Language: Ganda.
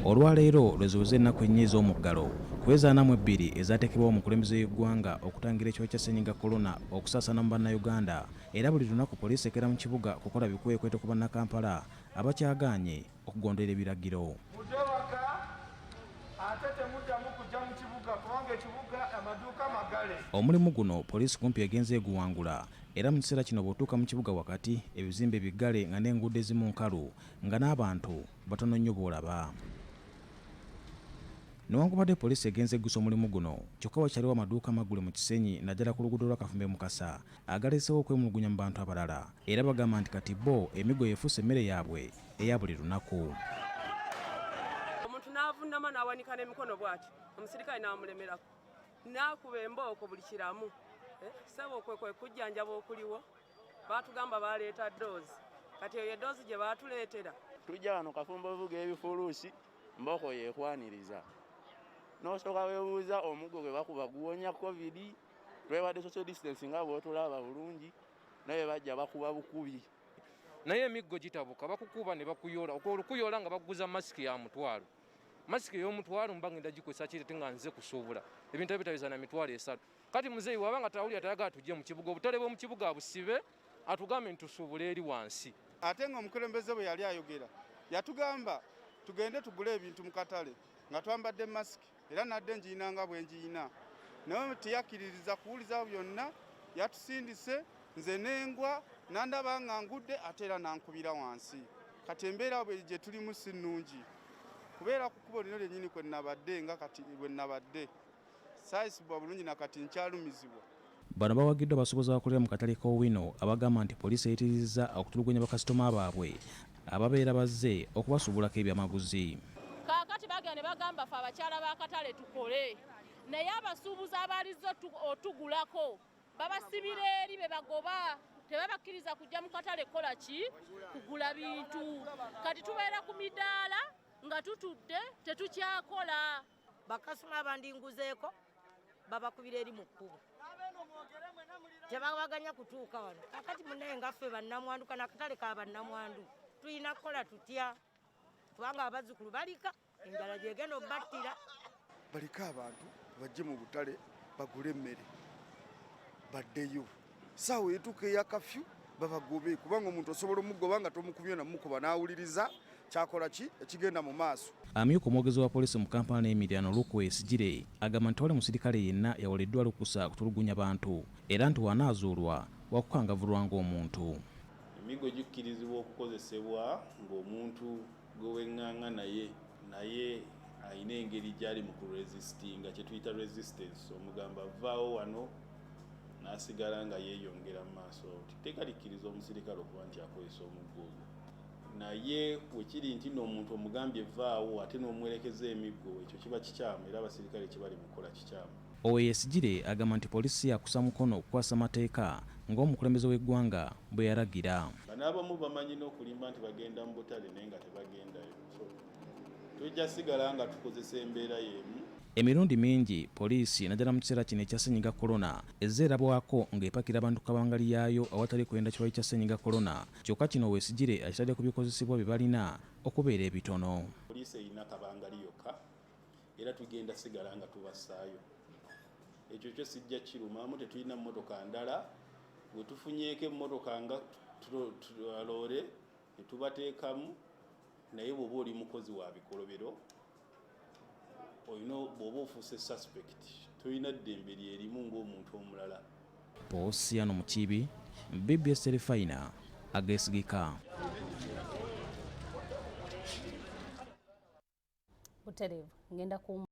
Olwaleero lwe ziweze ennaku 4 ez'omuggalo ku eza 42 ezaateekebwawo omukulembeze w'eggwanga okutangira ekirwadde kya Ssennyiga Kolona okusaasaana mu Bannayuganda. Era buli lunaku poliisi ekeera mu kibuga kukola bikwekweto ku Bannakampala abakyagaanye okugondera ebiragiro. Mudde waka, ate temuddamu kujja mu kibuga kubanga ekibuga amaduuka magale. Omulimu guno poliisi kumpi egenze eguwangula, era mu kiseera kino bw'otuuka mu kibuga wakati ebizimbe biggale nga n'enguudo ezimu nkalu nga n'abantu batono nnyo b'olaba. Newankubadde poliisi egenze eggusa omulimu guno, kyokka wakyaliwo amaduuka amaggule mu Kisenyi naddala ku luguudo lwa Kafumbe Mukasa agaleeseewo okwemulugunya mu bantu abalala, era bagamba nti kati bo emiggo yeefuuse emmere yaabwe eya buli lunaku. Omuntu n'avunnama n'awanika n'emikono bw'ati, omusirikale n'amulemerako n'akuba embooko buli kiramu. Ssebo, kwe kwe kujjanjaba okuliwo. Baatugamba baleeta doozi, kati eyo edoozi gye baatuleetera. Tujja wano Kafumba ovuga ebifuluusi, mbooko yeekwaniriza, n'osooka weebuuza omuggo gwe bakuba guwonya COVID. Twewadde social distance nga bw'otulaba bulungi, naye bajja bakuba bukubi. Naye emiggo gitabuka, bakukuba ne bakuyoola olukuyoola nga bakuguza masiki ya 1000. Masiki ey'omutwalo mba ngenda gikozesa kirete nga nze kusuubula ebintu ebitaweza na 30,000? Kati muzeeyi waba nga tawulira, tayagala tujje mu kibuga, obutale bw'omu kibuga abusibe, atugambe nti tusuubule eri wansi. Ate ng'omukulembeze bwe yali ayogera yatugamba tugende tugule ebintu mu katale nga twambadde masiki, era nadde njiyina nga bwe njiyina, naye teyakkiririza kuwuliza byonna. Yatusindise nze nengwa, nandaba nga ngudde, ate era nankubira wansi. Kati embeera bwe gye tulimu si nnungi, kubeera ku kkubo lino lyennyini kwe nabadde, nga kati bwe nabadde saayisibwa bulungi, nakati nkyalumizibwa. Bano bawagiddwa abasuubuzi abakolera mu katale k'Owino abagamba nti poliisi eyitirizza okutulugunya bakasitoma baabwe ababeera bazze okubasuubulako ebyamaguzi. Kaakati bagenda ne bagamba fe abakyala b'akatale tukole, naye abasuubuzi abaalizze otugulako babasibira eri, be bagoba, tebabakkiriza kujja mu katale kukola ki? Kugula bintu. Kati tubeera ku midaala nga tutudde, tetukyakola. Bakasitoma abandinguzeeko babakubira eri mu kkubo, tebabaganya kutuuka wano. Kakati munaye nga ffe bannamwandu, kana akatale ka bannamwandu, tulina kukola tutya? Kubanga abazzukulu balika enjala gyegenda obbattira. Baleke abantu bajje mu butale bagule emmere baddeyo. Saawa etuuka eya kafyu babagobe, kubanga omuntu osobola omugoba nga tomukubye namukuba n'awuliriza kyakola ki ekigenda mu maaso. Amyuka omwogezi wa poliisi mu Kampala n'emiriraano, Luke Owoyesigyire, agamba nti tewali musirikale yenna yawereddwa lukusa kutulugunya bantu, era nti w'anaazuulwa wakukangavulwa ng'omuntu. Emiggo gikkirizibwa okukozesebwa ng'omuntu gwe weŋŋanga naye ayina engeri gy'ali mu kuresistinga, kye tuyita resistance. Omugamba vaawo wano, n'asigala nga yeeyongera mu maaso. Tteeka likkiriza omusirikale okuba nti akozesa omuggo ogwo, naye wekiri nti n'omuntu omugambye vaawo ate n'omwerekeza emiggo, ekyo kiba kikyamu, era abasirikale kye bali mu kukola kikyamu. Owoyesigyire agamba nti poliisi yakusa mukono okukwasa amateeka ng'omukulembeze w'eggwanga bwe yalagira. Bano abamu bamanyi n'okulimba nti bagenda mu butale naye nga tebagendayo, so tujja sigala nga tukozesa embeera y'emu. Emirundi mingi poliisi naddala mu kiseera kino ekya Ssennyiga Kolona ezze erabwako ng'epakira abantu kabangali yaayo awatali kwenda kirwadde kya Ssennyiga Kolona. Kyokka kino Owoyesigyire akitadde ku bikozesebwa bye balina okubeera ebitono. Poliisi erina kabangali yokka, era tugenda sigala nga tubassaayo. Ekyo kyo sijja kirumaamu. Tetulina mmotoka ndala. Bwe tufunyeeko emmotoka nga loore ne tubateekamu, naye bw'oba oli mukozi wa bikolobero olina, bw'oba ofuuse suspect, tolina ddembe lyerimu ng'omuntu omulala. Posiano Mukiibi, BBS Terefayina ageesigika. Butereevu ngenda ku.